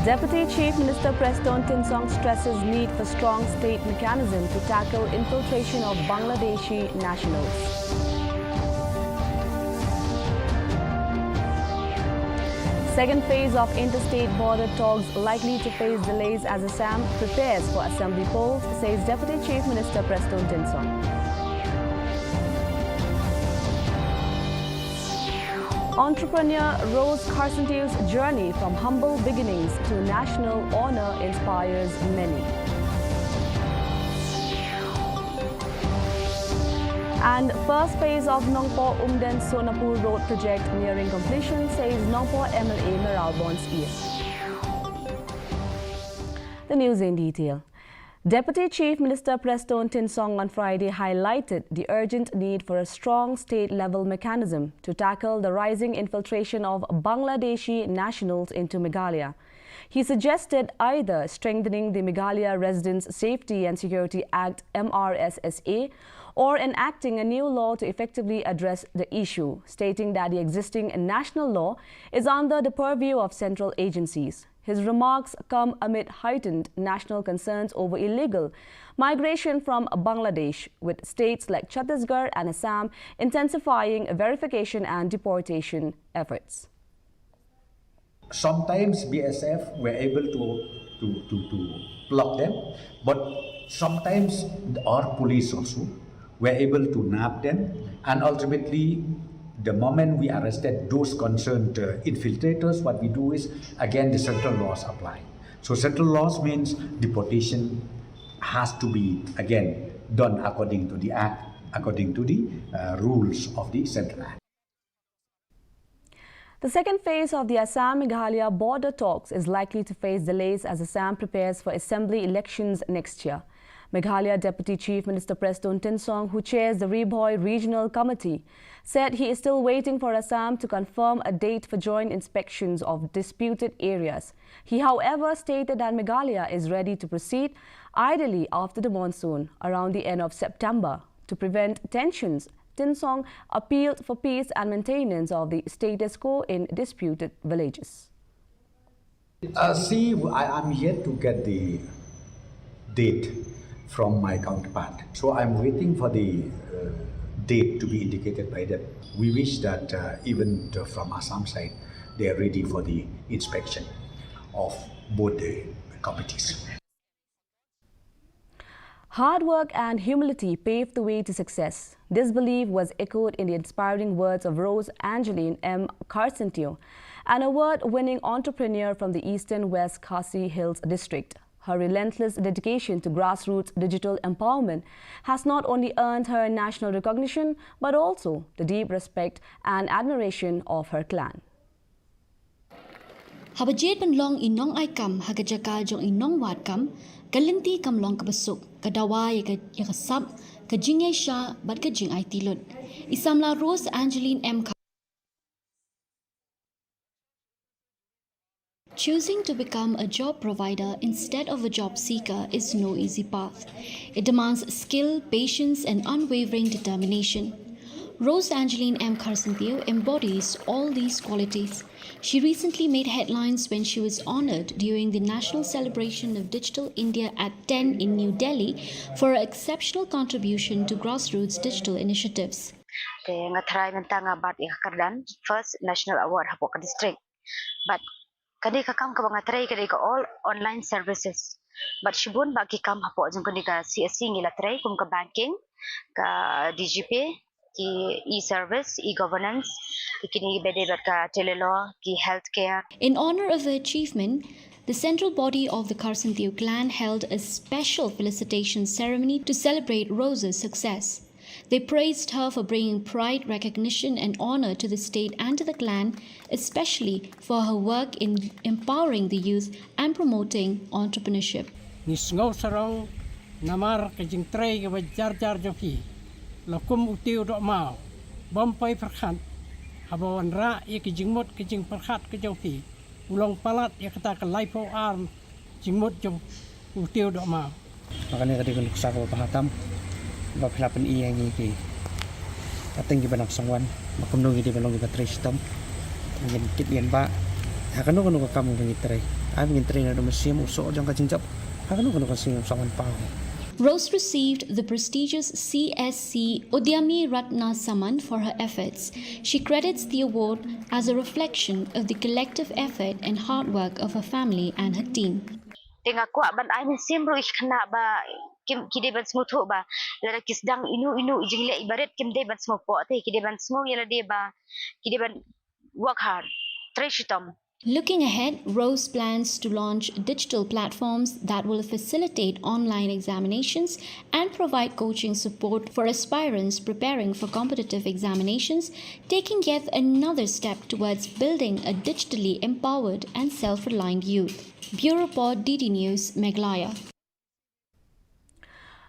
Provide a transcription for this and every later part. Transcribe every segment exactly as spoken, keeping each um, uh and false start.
Deputy Chief Minister Prestone Tynsong stresses need for strong state mechanism to tackle infiltration of Bangladeshi nationals. Second phase of interstate border talks likely to face delays as Assam prepares for assembly polls, says Deputy Chief Minister Prestone Tynsong. Entrepreneur Rose Carcentew's journey from humble beginnings to national honor inspires many. And first phase of Nongpoh Umden Sonapur Road project nearing completion, says Nongpoh M L A Mayralborn Syiem. The news in detail. Deputy Chief Minister Prestone Tynsong on Friday highlighted the urgent need for a strong state-level mechanism to tackle the rising infiltration of Bangladeshi nationals into Meghalaya. He suggested either strengthening the Meghalaya Residents Safety and Security Act, M R S S A, or enacting a new law to effectively address the issue, stating that the existing national law is under the purview of central agencies. His remarks come amid heightened national concerns over illegal migration from Bangladesh, with states like Chhattisgarh and Assam intensifying verification and deportation efforts. Sometimes B S F were able to, to, to, to block them, but sometimes our police also were able to nab them, and ultimately, the moment we arrested those concerned uh, infiltrators, what we do is again the central laws apply. So, central laws means deportation has to be again done according to the act, according to the uh, rules of the central act. The second phase of the Assam Meghalaya border talks is likely to face delays as Assam prepares for assembly elections next year. Meghalaya Deputy Chief Minister Prestone Tynsong, who chairs the Ri Bhoi Regional Committee, said he is still waiting for Assam to confirm a date for joint inspections of disputed areas. He, however, stated that Meghalaya is ready to proceed, ideally after the monsoon, around the end of September, to prevent tensions. Tynsong appealed for peace and maintenance of the status quo in disputed villages. Uh, see, I am yet to get the date from my counterpart. So I'm waiting for the uh, date to be indicated by them. We wish that uh, even from Assam side, they are ready for the inspection of both the committees. Hard work and humility paved the way to success. This belief was echoed in the inspiring words of Rose Angeline M. Carcenteu, an award-winning entrepreneur from the eastern West Khasi Hills district. Her relentless dedication to grassroots digital empowerment has not only earned her national recognition, but also the deep respect and admiration of her clan. Haba jied ban long i nongai kam ha ka jaka jong i nongwad kam, ka lynti kam long kaba suk, ka dawa ïa ka, ïa ka sap, ka jingïaishah bad ka jingaiti lut. I samla Rose Angeline M. Choosing to become a job provider instead of a job seeker is no easy path. It demands skill, patience, and unwavering determination. Rose Angeline M. Carcenteu embodies all these qualities. She recently made headlines when she was honored during the national celebration of Digital India at ten in New Delhi for her exceptional contribution to grassroots digital initiatives. Te nga try mynta nga bat ïa ka kyrdan first national award hapoh ka district. But kane ka kam kaba nga trei ka dei ka all online services. But shibun ba ki kam hapoh jong kane ka C S C ngi la trei kum ka banking, ka D G P, ki e-service, e-governance, ki kine ba dei bad ka telelaw, ki healthcare. In honor of her achievement, the central body of the Carcenteu clan held a special felicitation ceremony to celebrate Rose's success. They praised her for bringing pride, recognition, and honor to the state and to the clan, especially for her work in empowering the youth and promoting entrepreneurship. Ngi sngew sarong namar ka jingtrei kaba jar jar jong phi. La kum u tiew dohmaw bym poi pyrkhat haba wanrah ïa ka jingmut ka jingpyrkhat ka jong phi. U long palat ïa kata ka laiphew ar jingmut jong u tiew dohmaw. Ba kane ka dei ka nuksa kaba bha tam ba phi la pyni ïa ngi ki pateng kiba nang sngewbha ba kumno ngi dei ban long kiba trei shitom. Ngin kit ngin bah ha kano kano ka kam ba ngi trei. Ai ngin trei na da mynsiem u soh jong ka jingjop ha kano kano ka sngi u sa wan paw. Rose received the prestigious C S C Udyami Ratna Samman for her efforts. She credits the award as a reflection of the collective effort and hard work of her family and her team. Te nga kwah ban ai mynsiem ruh ïa ki khynnah ba kim, ki dei ban sngewthuh ba lada ki sdang inu inu i jingleh iba rit kim dei ban sngewpoh te ki dei ban sngew ïa lade ba ki dei ban work hard, trei shitom. Looking ahead, Rose plans to launch digital platforms that will facilitate online examinations and provide coaching support for aspirants preparing for competitive examinations, taking yet another step towards building a digitally empowered and self-reliant youth. Bureau Report, D D News, Meghalaya.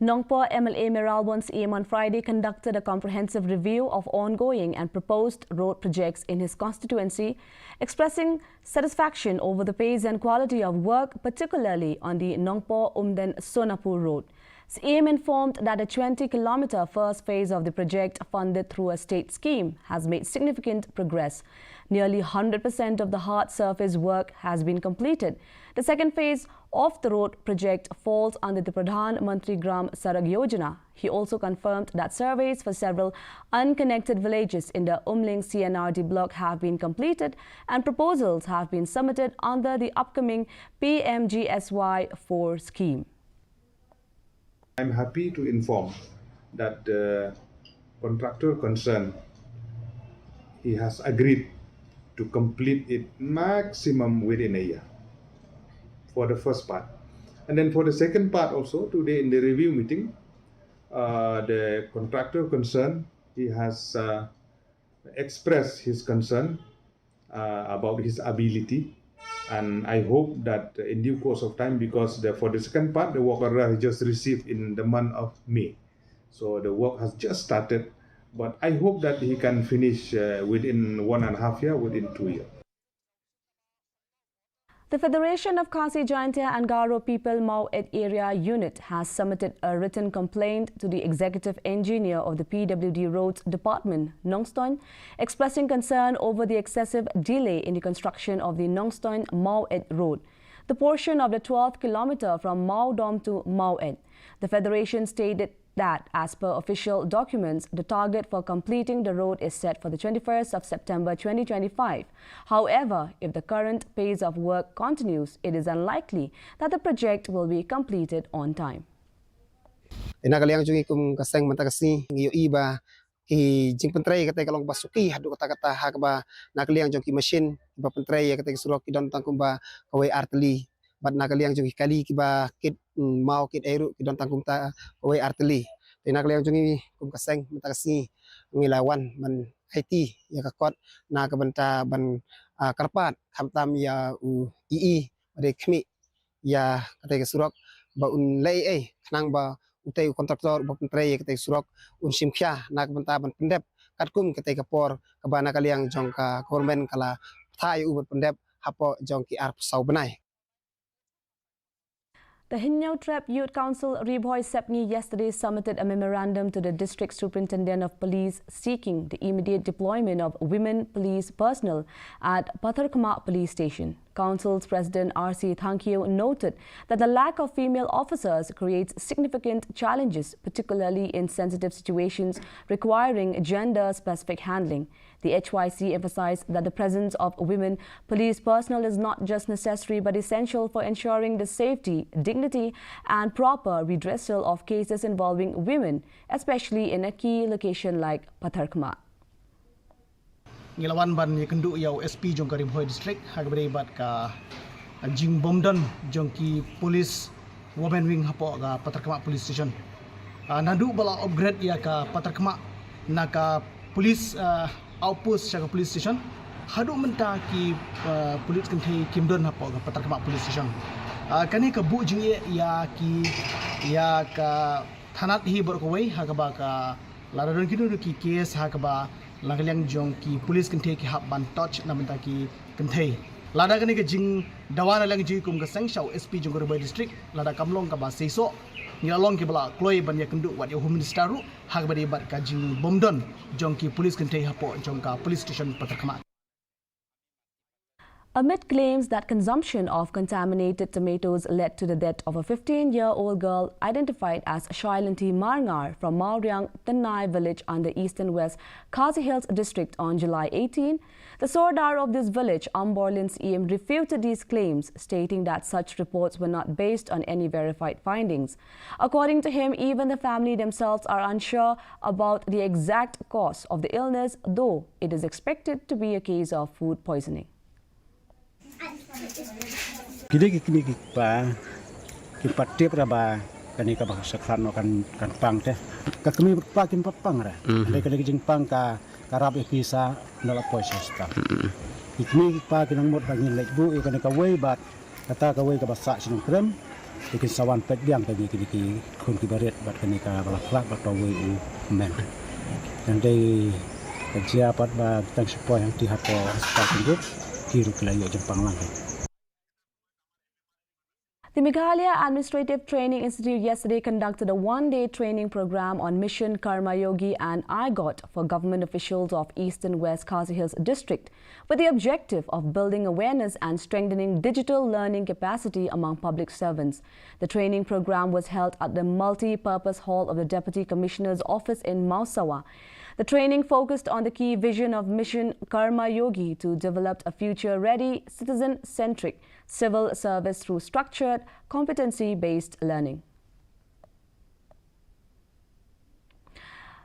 Nongpoh M L A Mayralborn Syiem on Friday conducted a comprehensive review of ongoing and proposed road projects in his constituency, expressing satisfaction over the pace and quality of work, particularly on the Nongpoh Umden Sonapur road. Syiem informed that the twenty kilometer first phase of the project, funded through a state scheme, has made significant progress. Nearly hundred percent of the hard surface work has been completed. The second phase of the road project falls under the Pradhan Mantri Gram Sadak Yojana. He also confirmed that surveys for several unconnected villages in the Umling C and R D block have been completed and proposals have been submitted under the upcoming P M G S Y four scheme. I'm happy to inform that the contractor concerned, he has agreed to complete it maximum within a year for the first part. And then for the second part also, today in the review meeting, uh, the contractor concerned, he has, uh, expressed his concern, uh, about his ability. And I hope that in due course of time, because the, for the second part, the work order he just received in the month of May. So the work has just started, but I hope that he can finish, uh, within one and a half year, within two years. The Federation of Khasi Jaintia and Garo People Mawet Area Unit has submitted a written complaint to the executive engineer of the P W D Roads Department, Nongstoin, expressing concern over the excessive delay in the construction of the Nongstoin Mawet Road, the portion of the twelfth kilometer from Mawdom to Mawet. The federation stated that, as per official documents, the target for completing the road is set for the twenty-first of September twenty twenty-five. However, if the current pace of work continues, it is unlikely that the project will be completed on time. Ïa na ka liang jong ngi kum ka seng mynta ka sngi ngi ïohi ba ki jingpyntrei kata ka long ba suki haduh katta katta ha kaba na ka liang jong ki machine kiba pyntrei ïa kata ka surok ki don tang kumba kawei ar tylli. Bad na ka liang jong ki kali kiba kit, mm, maw kit ei ruh ki don tang kumta kawei ar tylli. Te na ka liang jong ngi kum ka seng mynta ka sngi ngi la wan ban aiti ïa ka kot na ka bynta ban, ah, kyrpad khamtam ïa u E E ba dei khmih ïa kata ka surok ba un leh ei ei khnang ba utei u kontraktor uba pyntrei ïa kata ka surok un shim khia na ka bynta ban pyndep katkum kata ka por kaba na ka liang jong ka government ka la thaw ïa u ban pyndep hapoh jong ki arphew saw bnai. The Hynñiewtrep Youth Council Ri Bhoi Sepngi yesterday submitted a memorandum to the District Superintendent of Police seeking the immediate deployment of women police personnel at Patharkhmah Police Station. Council's President R C Thangkhiew noted that the lack of female officers creates significant challenges, particularly in sensitive situations requiring gender-specific handling. The H Y C emphasized that the presence of women police personnel is not just necessary but essential for ensuring the safety, dignity, and proper redressal of cases involving women, especially in a key location like Patharkhmah. Ngi la wan ban ïakynduh ïa u S P jong ka Ri Bhoi District ha kaba ïadei bad ka jingbymdon jong ki police women wing hapoh ka Patharkhmah Police Station. Ah, naduh ba la upgrade ïa ka Patharkhmah na ka police, ah, outpost sha ka police station, haduh mynta ki, ah, police kynthei kim don hapoh ka Patharkhmah Police Station. Ah, kane ka buh jingeh ïa ki, ïa ka thanat hi baroh kawei ha kaba ka lada don kino kino ki case ha kaba na ka liang jong ki police kynthei ki hap ban touch na bynta ki kynthei. Lada kane ka jingdawa na liang jong ngi kum ka seng sha u S P jong ka Ri Bhoi District, lada kam long kaba seisoh, ngi la long kiba la kloi ban ïakynduh wat ïa u Home Minister ruh ha kaba ïadei bad ka jingbymdon jong ki police kynthei hapoh jong ka police station Patharkhmah. Amid claims that consumption of contaminated tomatoes led to the death of a fifteen-year-old girl identified as Shailanti Marngar from Mawriang Tynai village under Eastern West Khasi Hills district on July eighteen, the Sordar of this village, Amborlin Syiem, refuted these claims, stating that such reports were not based on any verified findings. According to him, even the family themselves are unsure about the exact cause of the illness, though it is expected to be a case of food poisoning. Ki dei ki kmie ki kpa ki pat tip ra ba kane kaba sa khlad noh kan, kan pang te. Ka kmie ka kpa kim pat pang ra. Mhm. Dei kane ka jingpang ka, ka rap ïa pisa na la poi sa sta. Mhm. Ki kmie ki kpa ki nang mut ba ngin leit buh ïa kane kawei bad kata kawei kaba sah shnong Krem. Te kin sa wan peit biang kane kine ki khun kiba rit bad kane kaba la khlad bad kawei u men. Ngan dei ka jia pat ba tang shu poi hangtei hapoh hospital Pynrut ki ruh ki la ïoh jingpang lang. The Meghalaya Administrative Training Institute yesterday conducted a one-day training program on Mission Karma Yogi and I got for government officials of Eastern West Khasi Hills District, with the objective of building awareness and strengthening digital learning capacity among public servants. The training program was held at the multi-purpose hall of the Deputy Commissioner's office in Mawsawa. The training focused on the key vision of Mission Karma Yogi to develop a future-ready, citizen-centric civil service through structured, competency-based learning.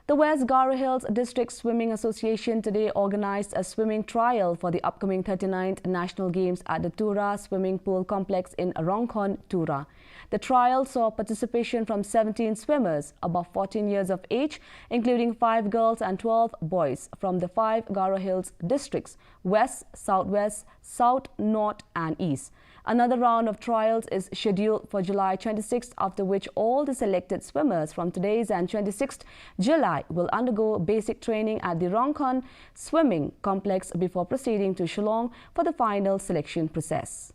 The West Garo Hills District Swimming Association today organized a swimming trial for the upcoming thirty-ninth National Games at the Tura Swimming Pool Complex in Rongkhon, Tura. The trial saw participation from seventeen swimmers above fourteen years of age, including five girls and twelve boys from the five Garo Hills districts: West, Southwest, South, North, and East. Another round of trials is scheduled for July twenty-sixth, after which all the selected swimmers from today's and twenty-sixth July will undergo basic training at the Rongkhon Swimming Complex before proceeding to Shillong for the final selection process.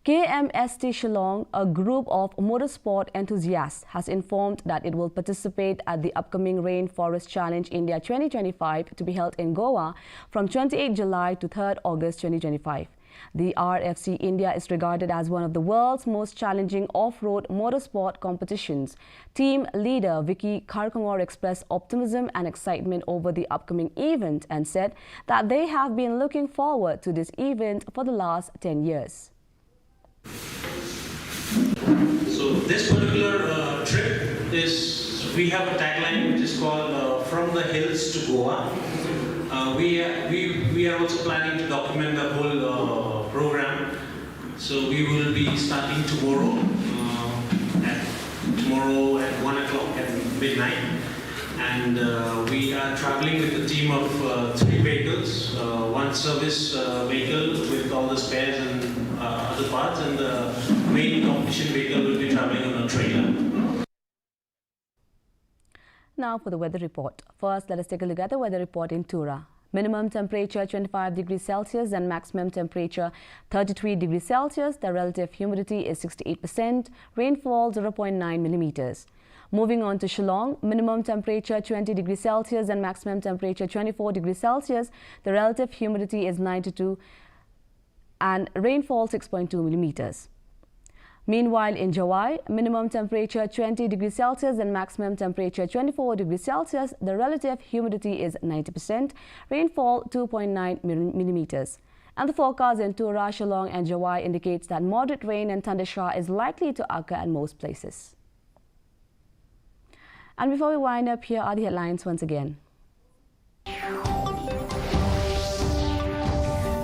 K M S T Shillong, a group of motorsport enthusiasts, has informed that it will participate at the upcoming Rainforest Challenge India twenty twenty-five, to be held in Goa from twenty-eighth July to third August twenty twenty-five. The R F C India is regarded as one of the world's most challenging off-road motorsport competitions. Team leader Vicky Kharkongor expressed optimism and excitement over the upcoming event and said that they have been looking forward to this event for the last ten years. So this particular uh, trip is, we have a tagline which is called uh, "From the Hills to Goa." Uh, we, we, we are also planning to document the whole uh, program. So we will be starting tomorrow, uh, at, tomorrow at one o'clock at midnight. And uh, we are traveling with a team of uh, three vehicles, uh, one service uh, vehicle with all the spares and uh, other parts, and the main competition vehicle will be traveling on a trailer. Now for the weather report. First, let us take a look at the weather report in Tura. Minimum temperature twenty-five degrees Celsius and maximum temperature thirty-three degrees Celsius. The relative humidity is sixty-eight percent. Rainfall zero point nine millimeters. Moving on to Shillong, minimum temperature twenty degrees Celsius and maximum temperature twenty-four degrees Celsius. The relative humidity is ninety-two and rainfall six point two millimeters. Meanwhile, in Jowai, minimum temperature twenty degrees Celsius and maximum temperature twenty-four degrees Celsius. The relative humidity is ninety percent. Rainfall two point nine mil-, millimeters. And the forecast in Tura, Shillong, and Jowai indicates that moderate rain and thunder shower is likely to occur at most places. And before we wind up, here are the headlines once again.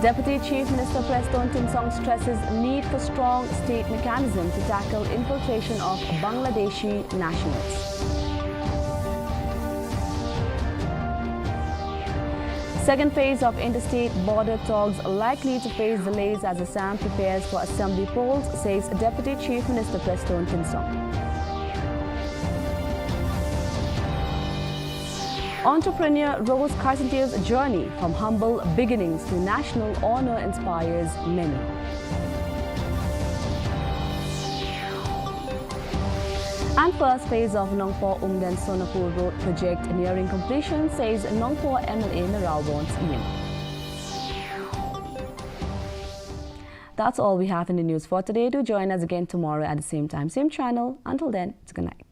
Deputy Chief Minister Prestone Tynsong stresses need for strong state mechanism to tackle infiltration of Bangladeshi nationals. Second phase of interstate border talks likely to face delays as Assam prepares for assembly polls, says Deputy Chief Minister Prestone Tynsong. Entrepreneur Rose Carcentiel's journey from humble beginnings to national honor inspires many. And first phase of Nongpoh Umden Sonapur Road project nearing completion, says Nongpoh M L A Naralbon Syiem. That's all we have in the news for today. Do join us again tomorrow at the same time, same channel. Until then, it's good night.